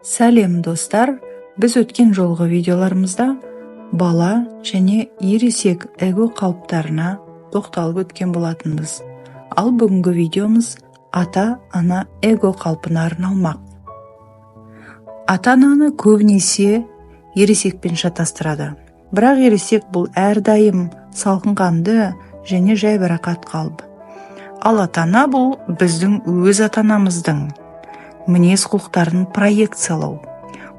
Сәлем, достар! Біз өткен жолғы видеоларымызда бала және ересек эго қалыптарына тоқталып өткен болатынбыз. Ал бүгінгі видеомыз ата-ана эго қалпына арналмақ. Ата-ананы көбінесе ересекпен шатастырады. Бірақ ересек бұл әрдайым салқынқанды және жайбарақат қалып. Ал ата-ана бұл біздің өз ата-анамыздың мінез құлықтарын проекциялау.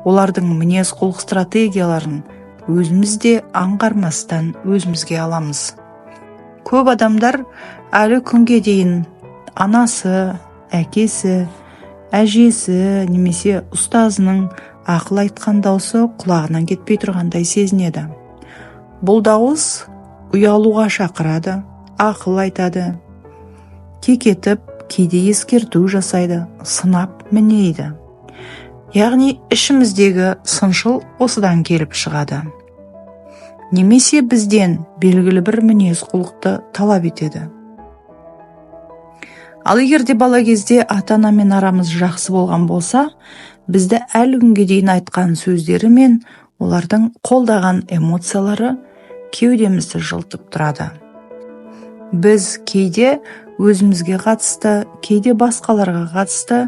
Олардың мінез құлық стратегияларын өзіміз де аңғармастан өзімізге аламыз. Көп адамдар әлі күнге дейін анасы, әкесі, әжесі немесе ұстазының ақыл айтқан даусы құлағынан кетпей тұрғандай сезінеді. Бұл дауыс ұялуға шақырады, ақыл айтады, кекетіп, кейде ескерту жасайды, сынап мінейді. Яғни ішіміздегі сыншыл осыдан келіп шығады. Немесе бізден белгілі бір мінез құлықты талап етеді. Ал егер де бала кезде ата-анамен арамыз жақсы болған болса, бізді әлі күнге дейін айтқан сөздері мен олардың қолдаған эмоциялары кеудемізді жылытып тұрады. Біз кейде өзімізге қатысты, кейде басқаларға қатысты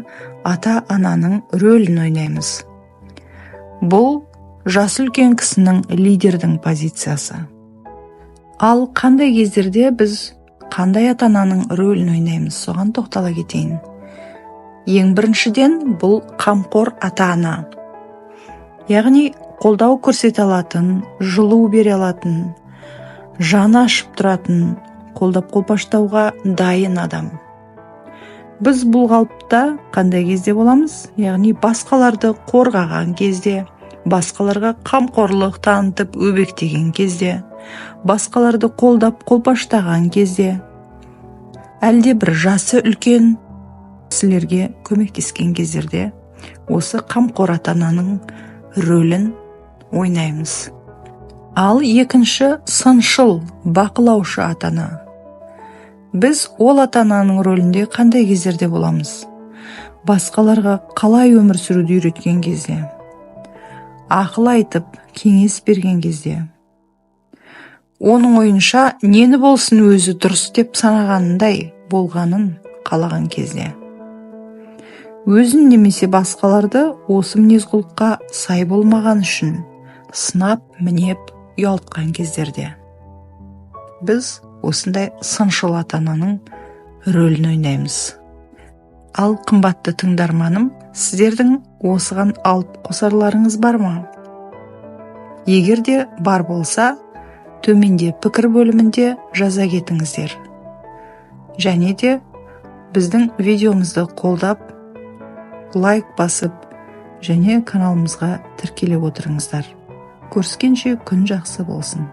ата-ананың рөлін ойнаймыз. Бұл жасы үлкен кісінің, лидердің позициясы. Ал қандай кездерде біз қандай ата-ананың рөлін ойнаймыз, соған тоқтала кетейін. Ең біріншіден, бұл қамқор ата-ана. Яғни қолдау көрсете алатын, жылу бере алатын, жаны ашып тұратын, қолдап қолпаштауға дайын адам. Біз бұл қалыпта қандай кезде боламыз? Яғни басқаларды қорғаған кезде, басқаларға қамқорлық танытып өбектеген кезде, басқаларды қолдап қолпаштаған кезде, әлде бір жасы үлкен кісілерге көмектескен кездерде осы қамқор ата ананың рөлін ойнаймыз. Ал екінші, сыншыл, бақылаушы ата ана. Біз ол ата ананың рөлінде қандай кездерде боламыз? Басқаларға қалай өмір сүруді үйреткен кезде, ақыл айтып, кеңес берген кезде, оның ойынша нені болсын өзі дұрыс деп санағанындай болғанын қалаған кезде, өзін немесе басқаларды осы мінез құлыққа сай болмаған үшін сынап мінеп, ұялтқан кездерде біз осындай сыншыл ата ананың рөлін ойнаймыз. Ал, қымбатты тыңдарманым, сіздердің осыған алып қосарларыңыз бар ма? Егер де бар болса, төменде пікір бөлімінде жаза кетіңіздер. Және де біздің видеомызды қолдап, лайк басып және каналымызға тіркеле отырыңыздар. Көріскенше, күн жақсы болсын!